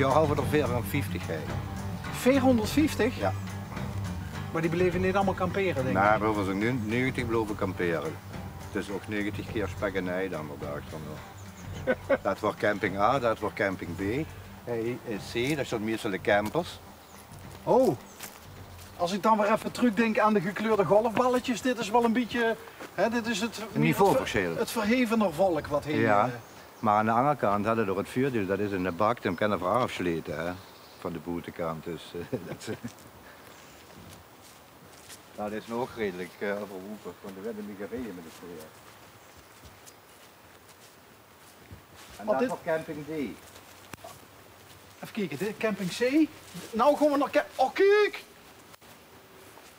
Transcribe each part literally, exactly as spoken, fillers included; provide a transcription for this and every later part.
Jaor hauwe v'r d'r veerhóngerdvieftig hei. Veerhóngerdvieftig? Jao. Mer die blieve neet allemaol kampere, dink ich. Nae, v'r höbbe d'r noe negentig blieve kampere. Dus ouch negentig kier spek en ei dan d'r daag d'rnao. Det waor camping A, det waor camping B. Hei, eh, C, dao sjtóng meistal de campers. Oh, es ich dan weer effe trökdink aan de gekleurde golfballetjes, dit is waal e bietje, hè, dit is 't, 't verhevener volk wat hie, eh, mer aan de anger kant hadde v'r 't veurdeil, det is 'ne bak, dae kènne v'r aafslete, hè, van de boetekant. Dus, eh, det, det is nog redelik, eh, euverwoepe, want d'r wuuert neet gereje mit 't weer. En det is op camping D. Effe kieke, dit camping C. Noe gaon v'r nao ca-, oh, kiek!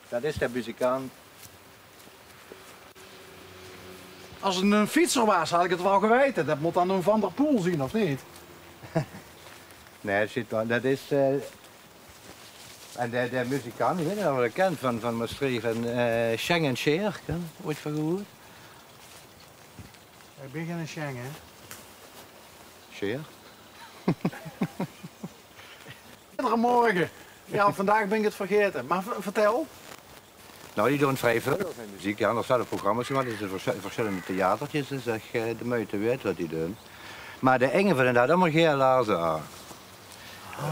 Det is de muzikant. Es 't 'ne fietser waas, had ich 't waal geweite. Det mót dan 'ne Van der Poel zeen, of neet? Nae, det zit waal, det is, eh, en de, de muzikant, ich weit neet of geer 'm kènt, van, van Mestreech, van, eh, Sjeng en Sjeer, hè? Oeats van gehuurd? Ich bön geine Sjeng, hè? Sjeer? Iedere morge. Jao, vandaag bön ich 't vergaete. Mer ver-, vertèl. Noe, die doon vrie väöl mit meziek. Jao, d'r staon ouch programma's gemaak. D'r zeen versj-, versjillende theatertjes. Det is ech, eh, de meujte weerd wat die doon. Mer de Inge van den haet allemaol gele laarze aan.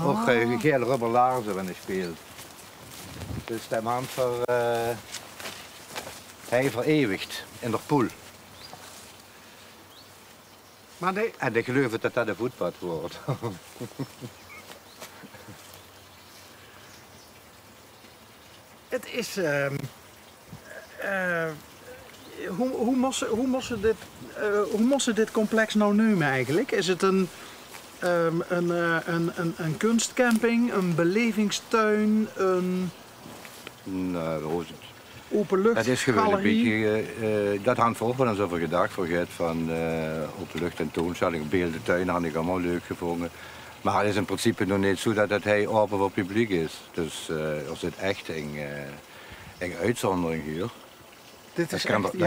Ouch, eh, gele rubber laarze wen 'r sjpeelt. Dus dae man ver-, eh, hae vereeuwig in d'r poel. Mer nae. En ich geluif det det 'n voetpad wuuert. 't Is, ehm, eh, wie, wie mós se, wie mós se dit, eh, wie mós se dit complex noe neume eigelik? Is 't 'n, ehm, 'n, eh, 'n, 'n, 'n kunstcamping, 'n belevingstuin, 'n... Nae, det is 't. Openluchtgalerie. Det is gewoon e bietje, eh, eh, det hant v'r ouch waal ins euver gedach. V'r höbbe van, eh, openluchttentoonstelling, beelden tuin, hant ich allemaol leuk gevónje. Mer 't is in principe nog neet zoe det 't hei ope veur publiek is. Dus, eh, d'r zit ech ing, eh, ing oetzundering hie. Det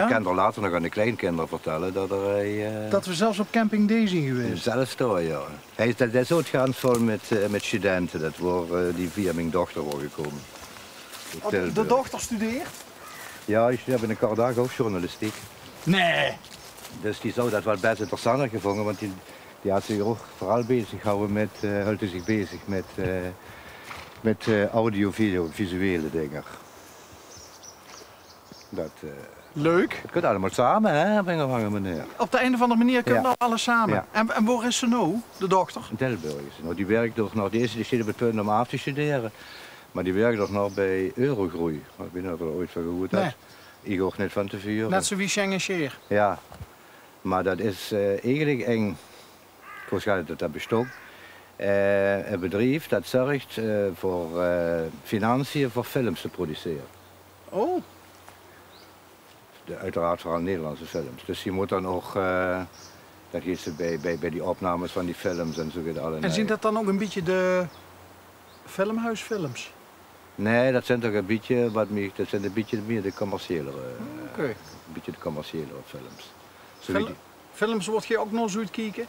kènt d'r later nog aan de kleinkinder vertèlle, det d'r, eh, det v'r zelfs op camping D zeen gewaes. Zelfs dao, jao. Hei, det, det is ouch gans vol mit, eh, mit studente. Det waor, eh, die via mien dochter waor gekómme. Oh, de dochter studeert? Jao, die studeert binnenkort ouch journalistiek. Nae. Dus die zou det waal bès interessant höbbe gevónje, want die, die haet zich ouch veural bezig gehawwe mit, eh, hilt zich bezig mit, eh, mit, eh, audio, video, visuele dinger. Det, eh, leuk. 't Kump allemaol same, hè, op ein of anger meneer. Op de ein of anger meneer kump 't allemaol same. Jao. En, en wo is ze noe, de dochter? In Tilburg is ze noe. Die wirk ouch nog. Die is, die steit op 't punt óm aaf te studere. Mer die wirk ouch nog bie Eurogroei. Ich weit neet of geer d'r oeats van gehuurd höb. Nae. Ich ouch neet van te vure. Net zoe wie Sjeng en Sjeer. Jao. Mer det is, eh, eigelik ing, ich wis neet det det bestóng, eh, e bedrief det zörg, eh, veur, eh, financiën veur films te producere. Oh. De, oeteraard veural Nederlandse films. Dus die mót dan ouch, eh, dan geit ze bie, bie, bie die opnames van die films en zoe get allemaol. En zeen det dan ouch e bietje de filmhoesfilms? Nae, det zeen toch e bietje wat mie-, det zeen e bietje mie de commerciëlere, e bietje de commerciëlere films. Zoe wie die films woort geer ouch nog ins oetkieke?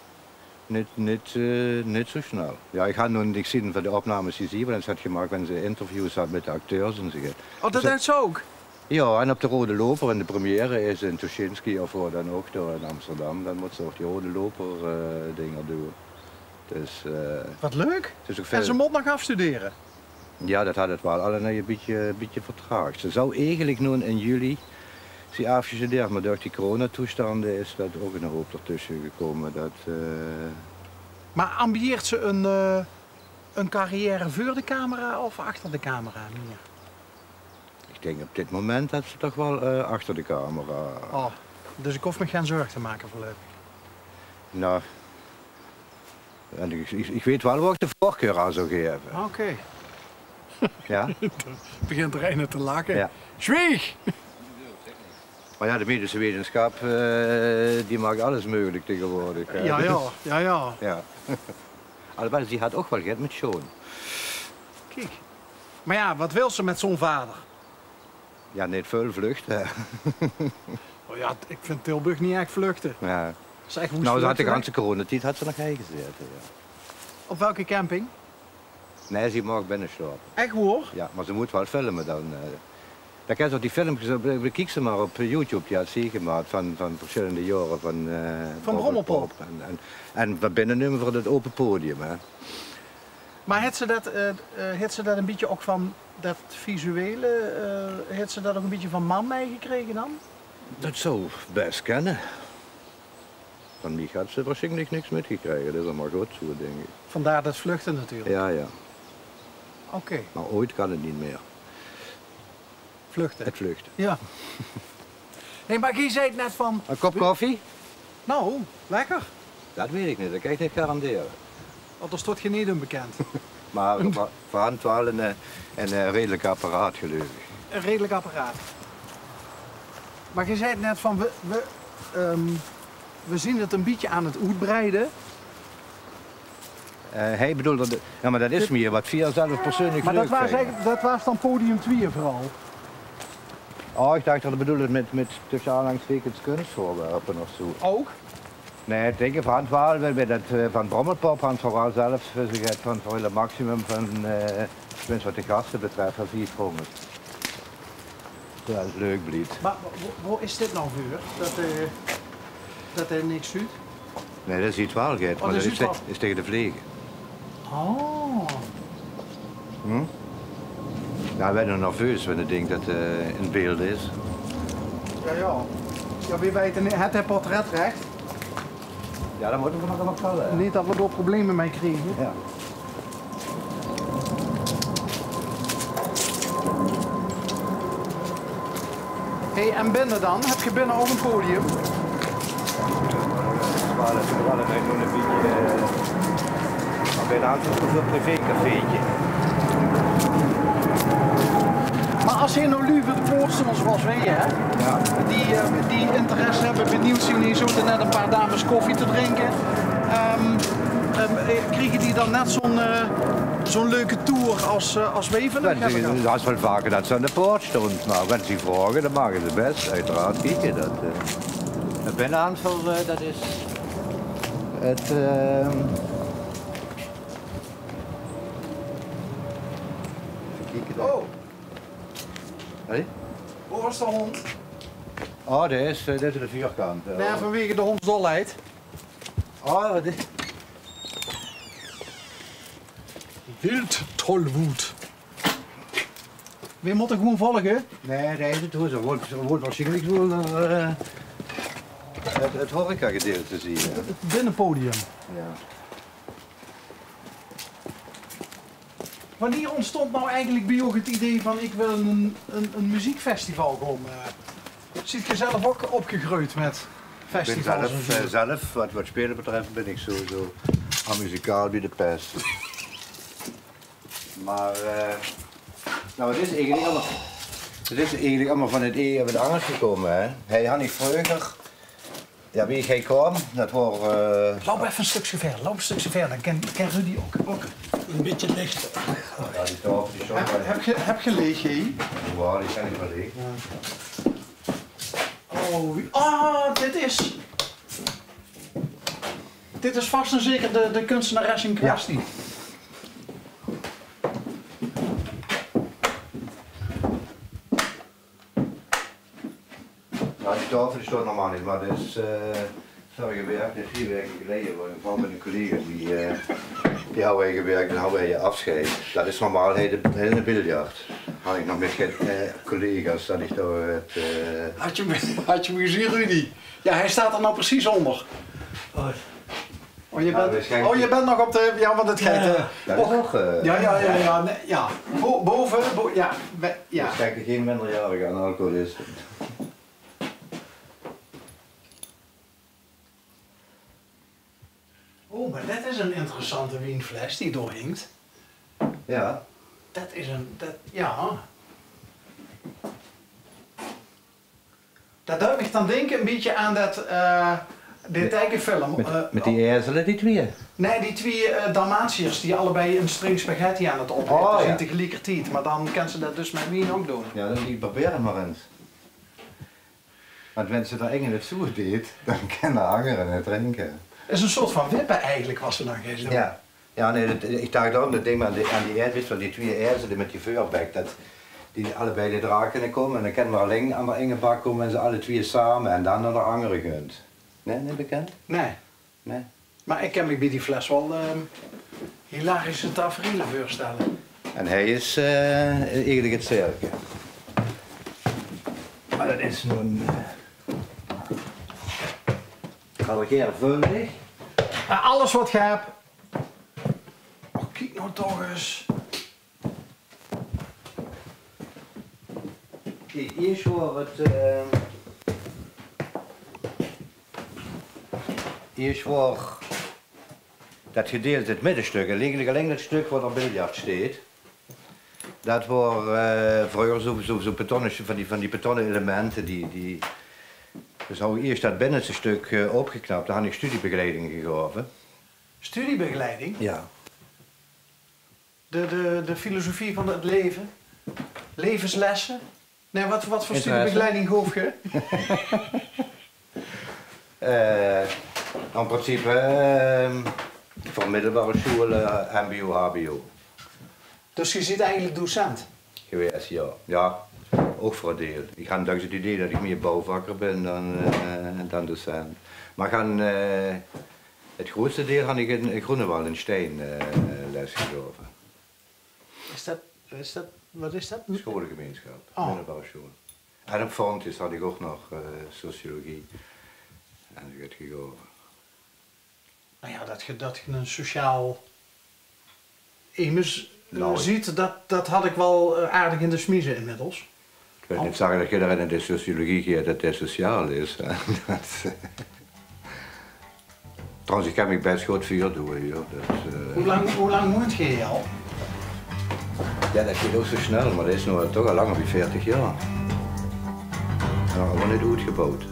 Neet, neet, eh, neet zoe snel. Jao, ich han noe, ich zeen van de opnames die ze waal ins haet gemaak, wen ze interviews haet mit de acteurs en zoe get. Oh, det deit ze ouch? Jao, en op de Rode Loper in de première is in Tuschinski of wo dan ouch, dao in Amsterdam, dan mót ze ouch die Rode Loper, eh, dinger doon. Dus, eh, wat leuk. En ze mót nog aafstudere? Jao, det haet 't waal allemaol e bietje, bietje vertraag. Ze zou eigelik noe in juli zien aafgestudeerd, mer durch die coronatoestande is det ouch 'nen houp d'rtösse gekómme. Det, eh... Mer ambieert ze 'n, eh, 'n carrière veur de camera of achter de camera mie? Ich dink op dit moment det ze toch waal, eh, achter de camera... Oh, dus ich hoof mich gein zörg te make veurluipig. Noe, en ich, ich, ich weit waal wo ich de veurkeur aan zou gaeve. Oké. Jao? Dao begint d'r eine te lache. Jao. Zwieg! Mer jao, de medische wetenschap, eh, die maak alles meugelik taengewoordig, hè. Jao, jao, jao, jao. Jao. Alhoewel, die haet ouch waal get mit sjoon. Kiek. Mer jao, wat wils se mit zoe'n vader? Jao, neet väöl vluchte, hè. Oh jao, ich vinj Tilburg neet ech vluchte. Jao. Noe, ze haet de ganse coronatied haet ze nog hei gezaete, jao. Op welke camping? Nae, ze maag binne slaope. Ech waor? Jao, mer ze mót waal filme dan. Eh. Dan kins se ouch die filmkes, eh, bekiek ze mer op YouTube, die haet ze gemaak van, van versjillende jaore van, eh, van Brommelpop. En, en, en van binne neume v'r 't ope podium, hè. Mer haet ze dat, eh, eh, haet ze dat e bietje ouch van dat visuele, eh, haet ze dat ouch e bietje van mam mitgekrege dan? Dat zou bès kènne. Van miech haet ze waarsjienlik niks mitgekrege, dat is allemaol good zoe, dink iech. Vandaar dat vluchte natuurlik. Jao, jao. Oké. Mer ooit kan 't neet mie. Vluchte. 't Vluchte. Jao. Hey, mer geer zeet net van... 'n Kop koffie? Nou, lekker. Dat weit iech neet, dat kin iech neet garandere. Want dao stoot geer neet onbekend. Mer v'r, v'r hant waal 'n, eh, 'n, eh, redelik apparaat, geluif iech. 'n Redelik apparaat. Mer geer zeet net van, v'r, v'r, ehm, v'r zien 't e bietje aan 't oetbreide. Eh, heer bedoelt dat, jao, mer dat is mie wat v'r zelf persuuenlik... Mer dat waor, zègk, dat waor dan podium twieë veural. Oh, iech dach dat geer bedoelde mit, mit tösse aanhalingstekens kunstveurwerpe of zoe. Ouch? Nae, iech dink, v'r hant waal, bij, bij dat, eh, van Brommelpop hant v'r waal zelf, eh, zoe get van, veur 't maximum van, eh, teminste wat de gaste betröf, v'r viefhóngerd. Zoe, dat 't leuk blief. Mer wo-, wo-, wo is dit noe veur? Dat, eh, dat 'r niks zuut? Nae, dat zuut waal get, mer dat is tege de vlege. Oh. Hm? Jao, heer weurt nog nerveus wen 'r dink dat 'r in beeld is. Jao, jao. Jao, veer weite neet, haet 'r portretrech? Jao, dat mótte v'r nog, nog waal, hè. Neet dat v'r dao probleme mei kriege. Jao. Hey, en binne dan? Höb geer binne ouch e podium? Jao, dat is waal, dat is waal e bietje, eh, mer binne hant v'r e privécafeetje. Mer es hie noe luuj veur de poort stoon, zoewie veer, hè? Jao. Die, eh, die interesse höbbe, benuujd zien, hie zote net e paar dames koffie te drinke. Ehm, ehm, eh, kriege die dan net zoe'n, eh, zoe'n leuke toer es, eh, es veer van... Jao, dat is waal vaker dat ze aan de poort stoon. Mer wen ze vraoge, dan mage ze bès, oeteraard, kieke. Dat, eh, 't binnehantver, eh, dat is 't, ehm, effe kieke. Oh. Hé? Wo is de hóndj? Oh, dae is, eh, dae is aan de veurkantj, eh. Nae, vanwege de hóndsdolheid. Oh, wat is... Wildtollwut. Veer mótte gewoen volge. Nae, dae is 't hoor. Ze wèlt, ze wèlt waarsjienlik waal nao, eh, 't, 't horecagedeelte zien, hè. 't Binnepodium. Jao. Wannier óntstóng noe eigelik bie uch 't idee van: iech wèl 'n, 'n, 'n meziekfestival goon, eh, zeet geer zelf ouch opgegreujd mèt festivals en zoe? Iech bin zelf, eh, zelf, wat, wat speule betröf, bin iech sowieso amuzikaal bie de pès. Mer, eh, noe, 't is eigelik allemaol, 't is eigelik allemaol van 't ein op 't anger gekómme, hè. Heer hant iech vreuger, jao, wie iech hie kaom, dat waor, eh... Loup effe e stökske wiejer, loup e stökske wiejer, dan kin, kin Rudy ouch, ouch e bietje lichter. Jao, die taofel, die... Höb, höb geer, höb geer leech hie? Jao, die zeen waal leech. Jao. Oh, wie, ah, dit is, dit is vas en zeker de, de kunstenares in kwestie. Jao, die taofel die stoont normaal neet, mer dat is, eh, vörrige waek, dat is drie waeke geleie, woor iech mèt 'ne collega, die, eh, die hawwe hei gewèrk, die hawwe hei aafsjeid. Dat is normaal hei de, hei de biljart. Hant iech nog mèt, eh, collega's, dat iech dao 't, eh... Had geer 'm, had geer 'm gezeen, Rudy? Jao, heer steit 'r noe percies ónger. Oh. Oh, geer bent, oh, geer bent nog op de, jao, want 't geit, eh, dat is ouch, eh, jao, jao, jao, jao, nae, jao. Bo-, bove, bo-, jao, we-, jao. D'r sjinke gein minderjarige aan alcoholiste. Oh, mer dat is 'n interessante wienfles die dao hingk. Jao. Dat is 'n, dat, jao. Dat deit miech dan dinke e bietje aan dat, eh, de teikefilm, mèt, eh, mèt die ezele, die twieë? Nae, die twieë, eh, Dalmatiërs die allebei 'n string spaghetti aan 't opete zien tegeliekertied. Mer dan kins se dat dus mèt wien ouch doon. Jao, dan die, probeer 't mer ins. Want wens se d'r eine 't zoet deis, dan kin d'r angere 't drinke. 't Is 'n soort van wippe eigelik, wat se dan geis doon. Jao. Jao, nee, det, ich dach daorum det ding aan die, aan die ezel, van die twieë ezele mit die veurbek, det die allebei de draak kinne kómme en dan kinne v'r allein aan de inge bak kómme en ze alle twieë same en dan nao de angere gunt. Nee, neet bekènd? Nee. Nee. Mer ich kin mich bie die fles waal, ehm, hilarische taferele veurstelle. En hae is, eh, eigelik 't cirke. Mer det is noe, eh, al ein kier vundig. Mer alles waat geer höb. Och, kiek noe toch ins. Kiek, iers waor 't, eh, iers waor det gedeelte, 't middestök, eigelik allein 't stök wo d'r biljart steit. Det waor, eh, vreuger zoe, zoe, zoe betonne, van die, van die betonne elemente, die, die, dus höb ich iers det binneste stök, eh, opgeknap, dao han ich studiebegeleiding gegaove. Studiebegeleiding? Jao. De, de, de filosofie van 't leve? Levenslesse? Nee, waat, waat veur studiebegeleiding gaof geer? Eh, in principe, eh, veur middelbare sjoele, eh, mbo, hbo. Dus geer zeet eigelik docent? Gewaes, jao. Jao, ouch veur 't deel. Ich han dèks 't idee det ich mieë bouwvakker bin dan, eh, dan docent. Mer ich han, eh, 't groeatste deel han ich in Groenewald in Stein, eh, les gegaeve. Is det, is det, waat is det? Sjoolgemeinsjap, middelbare sjool. En op Fontjes han ich ouch nog, eh, sociologie en zoe get gegaeve. Noe jao, det geer, det geer ein sociaal emes, eh, zeet, det, det had ich waal, eh, aardig in de smieë inmiddels. Ich wil neet zègke det ederein dae sociologie geet, det dae sociaal is, hè. Det, eh, trouwens, ich kin mich bès good veur doon, jao. Det, eh, Wie lang, wie lang woont geer hie al? Jao, det geit ouch zoe snel, mer det is noe toch al langer wie veertig jaor. Jao, nog neet oetgeboewd.